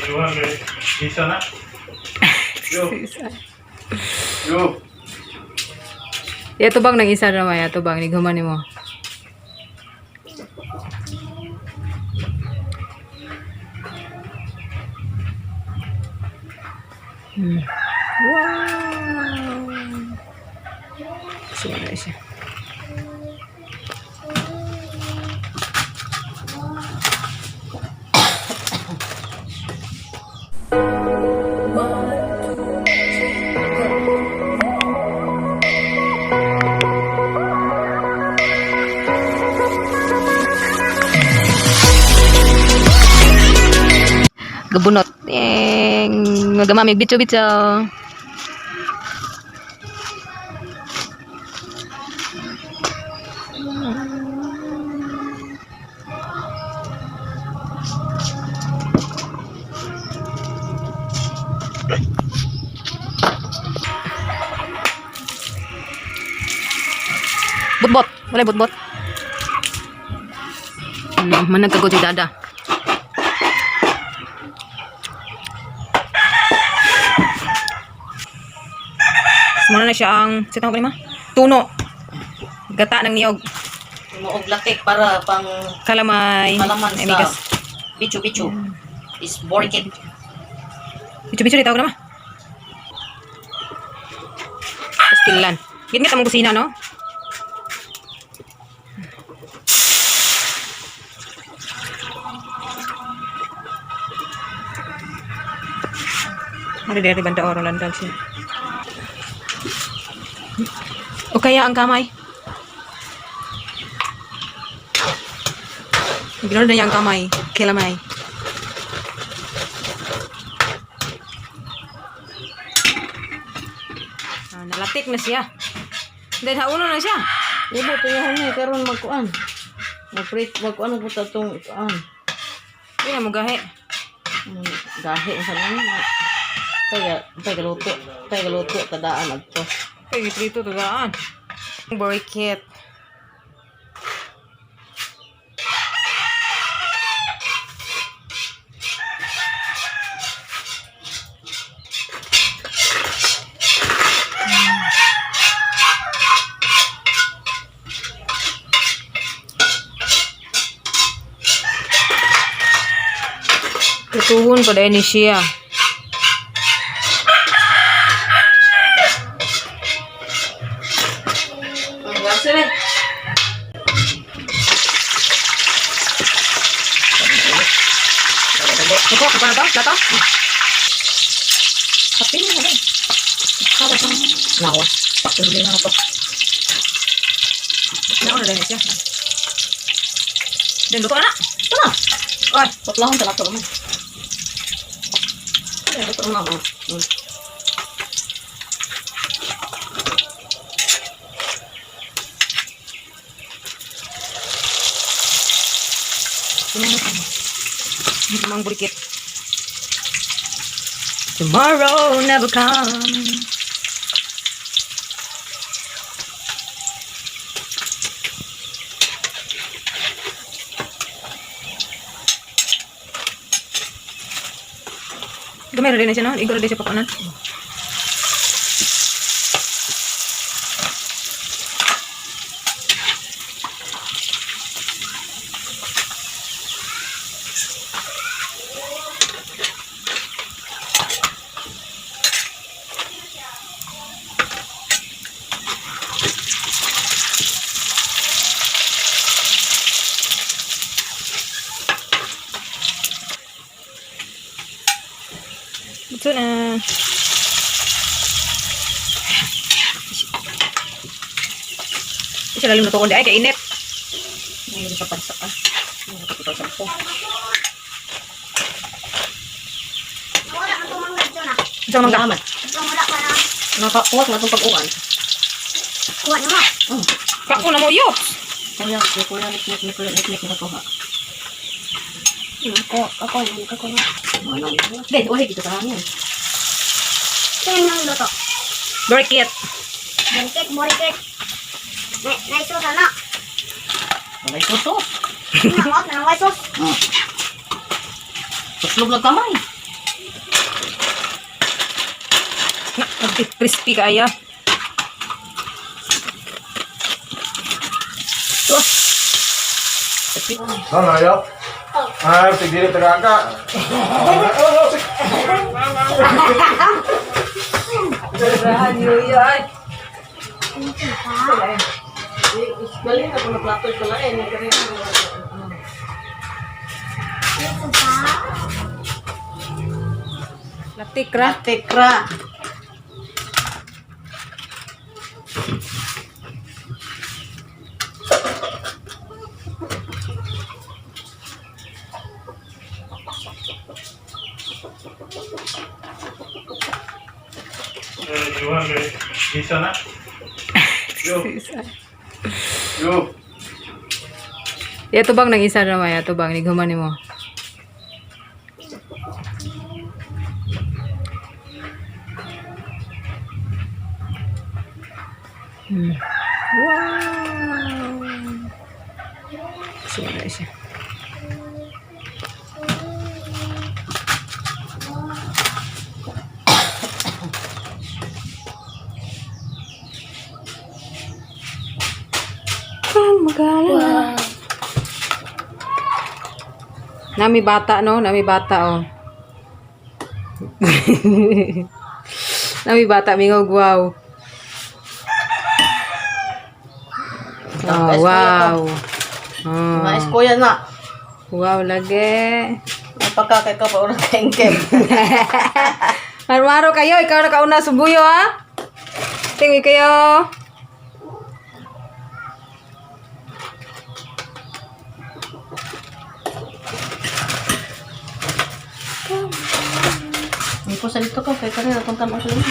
Iwan kay isa na. Yo. Yo. Yato bang nang isa na may yato bang nighuman nimo. Wow. Siya na siya. Gabunot. Eng, magamamig bitso-bitso. Butbot. Wala butbot. Ano, managkagot si Dada. Muna na siya ang, sa tawag ma? Tuno. Gata ng niyog. Tinuog latik para pang Kalamay. palaman Ay, sa migas. bicho-bicho. Is borikit. Bicho-bicho, di tawag na ma. Pastilan. Gitngit ang kusina, no? Ano dito banda oro landag siya. O kaya ang kamay. Ginoon na niya ang kamay. Kilamay. Ah, nalatik na siya. Then hauno na siya. Ibo tuyahan ni karon magkuan. Magprit magkuan mo ta tong kuan. Hindi na mo gahi. Gahi sa nang kaya kaya luto, kaya luto tadaan adto. Kay gitrito tagaan. Borikit. Tutuhon pa dahil ni siya. Ito, ito na to? Plato? Kape na rin. Nawa. Paktuloy na to. Nauna na siya. Then, luto na na. Ito na. Ay, Paplahon ta to man. Ito na. Mang burikit. Tomorrow never comes. Gamay rin na siya, no? Igor rin siya pakunan. Ito na. Isa lalim na to kundi. Ay, kainit. Ngayon sa pansa ka. Ito sa po. Wala ang tumanggad na. Isa mangga. Naman. Wala ka na. Nakakuha na itong pag-uwan. Kuha na mo. Oh. Kako na mo, yo! Kaya, kuya, nik nik nik nik nik nakakuha. Ako, ako, ako na. Ano? Ben, ulit dito sa hangin. Sino yung luto? Burikit. Borikit, borikit. May sauce ano? Walay suso. Ano, na may sauce. Suslog lang kamay. Crispy kaya. Ito. No, no, yo. Ah, sige, dili taga ka. Surahan yun ay. Galing na kung naplato ko lang eh. Latik ra. Tekra. Eh, Juan, isa na. Yo. Yo. Yato bang nang isa na maya bang nighuman nimo. Wow. Sige na siya. Ang magala. Nami bata no, nami bata oh. Nami bata mingog wow. Oh, wow. Oh. Mais ko yan na. Wow lagi. Napakakay ka pa urang kaingkem. Marmaro kayo, ikaw na kauna subuyo ha. Tingi kayo. Hindi ko sa dito ko kay kanina itong tama ko lang.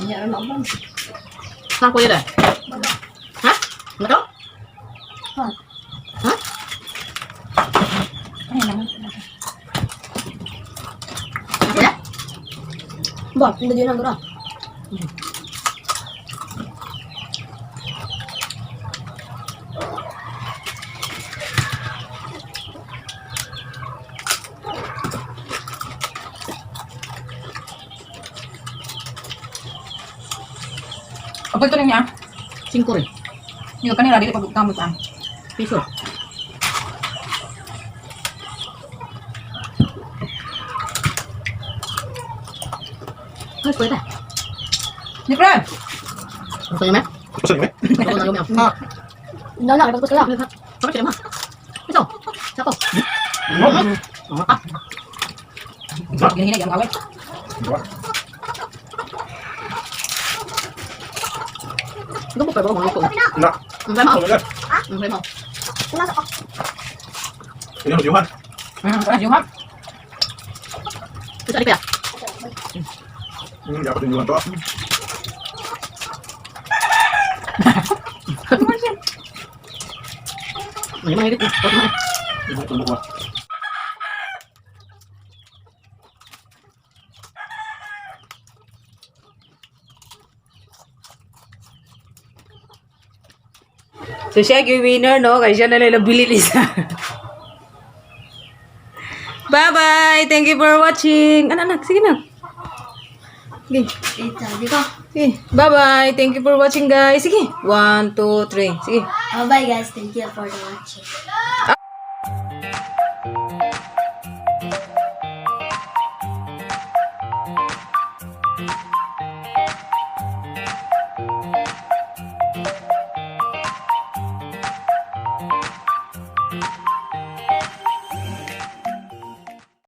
Hindi na ba? Saan ko yun eh? Ha? Ano to? Ha? Ano kuya? Ba, hindi na gura. Kapag ito niya, Singko rin. yung kanila dili pag kamot ah. Piso. Ay, kuya ta. Di pre. Gusto niyo, me? Gusto niyo, eh? Gusto niyo, me? Ah. Hindi na, tapos ka lang. Bakit siya, ma? Ito. Sako. Ah. Gini-gini ang away. Ito po, pero mga ko. Na. Ang remo. Ano na? Ang remo. Pumasok ako. Ini mo Juan. Yung ha. Ito, ano kaya? Dapat yung Juan to. May mga higit. Ibang tulog ba? So siya yung winner, no? Kaya siya na lang nabili isa. Bye-bye! Thank you for watching! Ano, anak? Sige na. Sige. Ito, dito. Sige. Bye-bye! Thank you for watching, guys. Sige. 1, 2, 3. Sige. Bye-bye guys. Thank you for watching.